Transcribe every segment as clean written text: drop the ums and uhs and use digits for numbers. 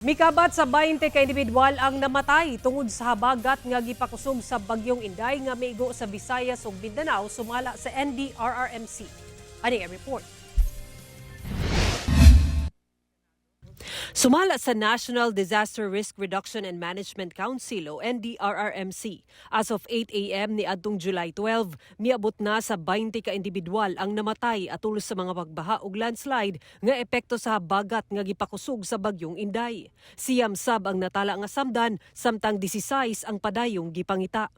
Mikabat sa 20 ka individual ang namatay tungod sa habagat nga gipakusog sa Bagyong Inday nga miigo sa Visayas ug Mindanao, sumala sa NDRRMC. Ani ang report. Sumala sa National Disaster Risk Reduction and Management Council o NDRRMC, as of 8 a.m. ni adtong July 12, miabot na sa 20 ka individual ang namatay atol sa mga pagbaha ug landslide nga epekto sa habagat nga gipakusog sa Bagyong Inday. 9 sab ang natala nga samdan, samtang 16 ang padayong gipangita.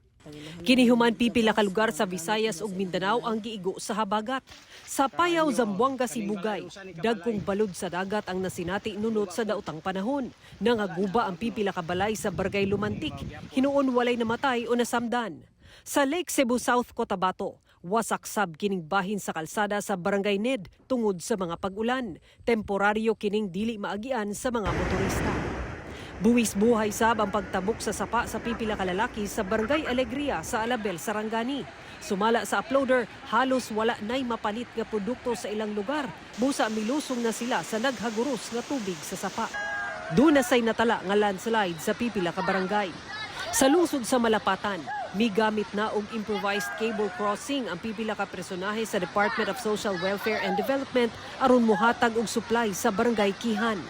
Kini human pipila ka lugar sa Visayas ug Mindanao ang giigo sa habagat. Sa Payaw, Zamboanga, Sibugay, dagkong balod sa dagat ang nasinati nunot sa daotang panahon. Nangaguba ang pipila ka balay sa Barangay Lumantik. Hinuon walay namatay o nasamdan. Sa Lake Sebu, South Cotabato, wasak sab kining bahin sa kalsada sa Barangay Ned tungod sa mga pag-ulan. Temporaryo kining dili maagian sa mga motorista. Buwis buhay sab ang pagtabok sa sapa sa pipila ka lalaki sa Barangay Alegria sa Alabel, Sarangani. Sumala sa uploader, halos wala na'y mapalit nga produkto sa ilang lugar. Busa milusong na sila sa naghaguros nga tubig sa sapa. Duna say natala nga landslide sa pipila ka barangay. Sa lungsod sa Malapatan, migamit na og improvised cable crossing ang pipila ka personahe sa Department of Social Welfare and Development aron mohatag og supply sa Barangay Kihan.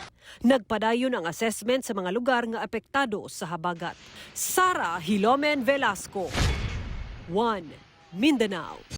Nagpadayon ang assessment sa mga lugar nga apektado sa habagat. Sara Hilomen Velasco, 1 Mindanao.